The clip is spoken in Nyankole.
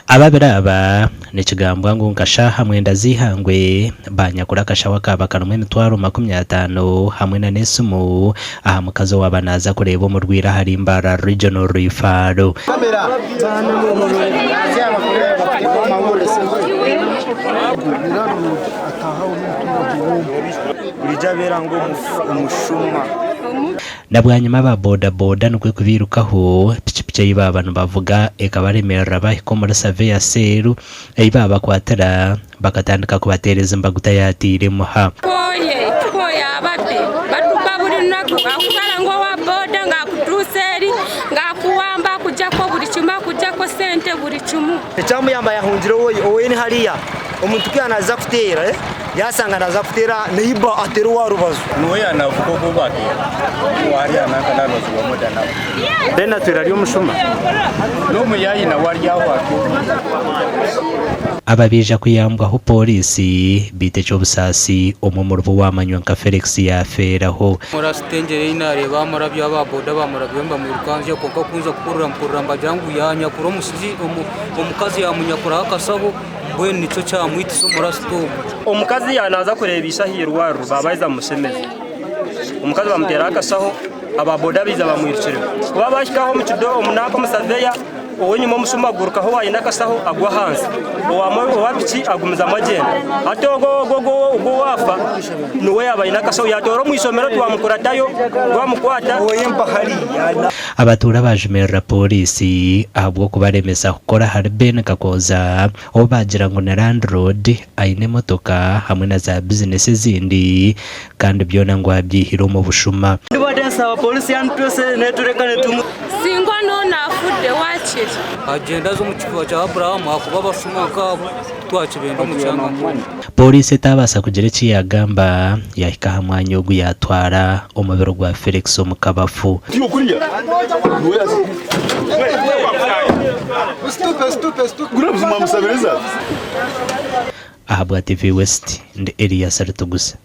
Ababiri aba nikigambwa ngu nka shaaha mwenda z'eihangwe baanyakura akashaho akaaba karimu emitwaro 50 hamwe na n'esimu aha mukazi owaaba naaza kureeba omurwaire ahari Mbarara Regional Referral. Na bwanyima aba boda boda nikwo kubairukaho, pikipiki ei baaba nibavuga ekabaremerera bahika omuri Surveyor Cell ei baabakwatira bakatandika kubateereza embaguta yaataire emuha. Tukooye, tukooye ababbi batubba buri lunaku, akutwara ngu owa boda ngu akutuuse eri, ngu akuwamba akugyako buri kimwe akugyako sente buri kimwe. Ekyamuyamba yahungira oweye, oweye ni hariya omuntu ku yanaza kuteera yasanga naza kuteera neiba ateera owa rubaju. Niwe yanavuga ogu obateera hariya nanka narubazu rwa moda nawe. Ben atwire ari omushuma. N'omuyayi nawe ari aho atyo. Aba baija kuyambwaho pooriisi beitu eky'obusaasi omwe omuribo owaamanywa nka Felix yaafeeraho. Murasita engyere ei naareeba amurabyo aba boda baamurabyaho nibamwirukanzya kwonka ku nza kuhurira mpurira nibagira ngu yaanyakura omutsizi omukazi yaamunyakuraho akashaho mbwenu nikyo kyamwitisa omurasita ogwo. Omukazi yaaba naaza kureeba ishe aha irwariro baaba baheza kumushemeza. Omukazi bamuteeraho akashaho aba boda baija bamwirukireho. Ku baaba bahika aho omu kido omu nanka omu saveya ow'enyima omushuma agurukaho owaayine akashaho agwa ahansi. Owa piki agumizamu agyenda. Hati ogwo ogwo ogwo owaafa niwe yaaba aine akashaho yaatoora omu ishomero twamukuratayo twamukwata. Abatuura baajumirira pooriisi ahabw'okubaremesa kukora ahari Ben Kakooza ou baagira ngu ni landlord aine emotoka hamwe na za bizinesi ezindi kandi byona ngu abyihire omu bushuma. Singa n'onu afudde waakiri. Agyenda aza omu kifuba kya Abrahamu, ahakuba abashuma nk'abo titwakibenda omu kyanga nk'omu. Pooriisi etaabaasa kugira eki yaagamba, yaahika aha mwanya ogu yaatwara omubiri gwa Felix omu kabafu. Ahabwa TV West, ndi Elias Ritugusa.